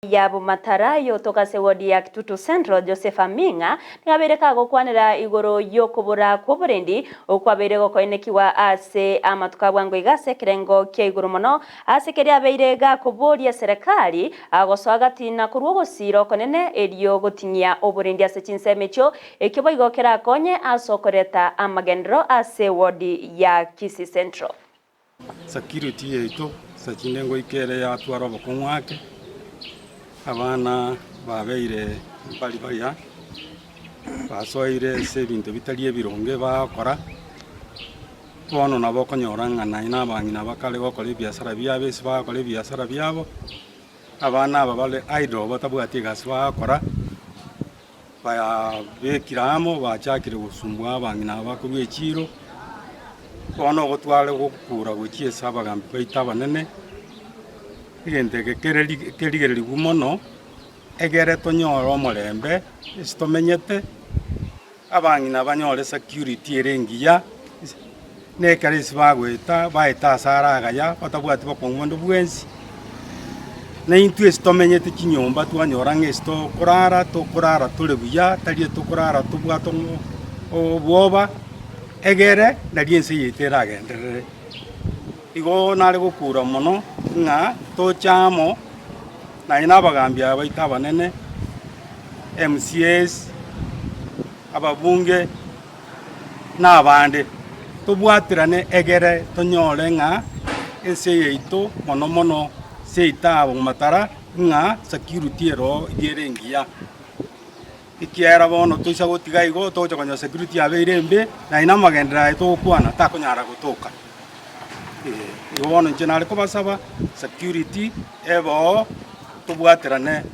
Ya Bomatara yotoka ase ward ya Kitutu Central, Joseph Aming'a, nigo abeire kagokwanera igoro y'okobora kw'oborendi okwabeire gokoenekigwa ase amatuko a bwango iga ase ekerengo kia igoro mono ase keria abeire gakoboria eserekari gosoa gati na korwa ogosiira okonene erio gotinyia oborendi ase chinsemo echio ekio boigo kerakonye ase okoreta amagenderero ase ward ya Kisii Central. Security yaito ase chinde ngoika ere yatwara obokong'u ake, abana babeire mbari baya, basoire ase ebinto bitari ebironge bagokora, bono nabo okonyora ng'a naye na abang'ina bakare gokora ebiasara biabo ase bagokora ebiasara biabo, abana aba bare idle batabwati egasi bagokora, Babekire amo, bachakire gosumbua abang'ina aba korwa echiiro, bono ogotware gokura gochia ase abagambi baito abanene, egento eke kere kerigererigwe mono, egere tonyore omorembe ase tomenyete, abang'ina banyore security ere engiya, Na ekero ase bagoeta, baete ase are agaya, batabwati bokong'u bonde bwensi. Na intwe ase tomenyete chinyomba twanyora ng'a ase tokorara, tokorara tore buya, tari tokorara tobwate obwoba, egere nari ense yaito eragenderere. Igo nare gokura mono ng'a toche amo, naye na abagambi aba baito abanene, MCAs, ababunge. nabande, tobwaterane egere tonyore ng'a ense yaito mono mono seito aa Matara ng'a security ero iga ere engiya. Ekiagera bono toisa gotiga igo togocha konyora security yabeire embe, naende na amagenderero aya togokwana takonyara gotoka. Igo bono inche nare kobasaba security ebe oo tobwaterane.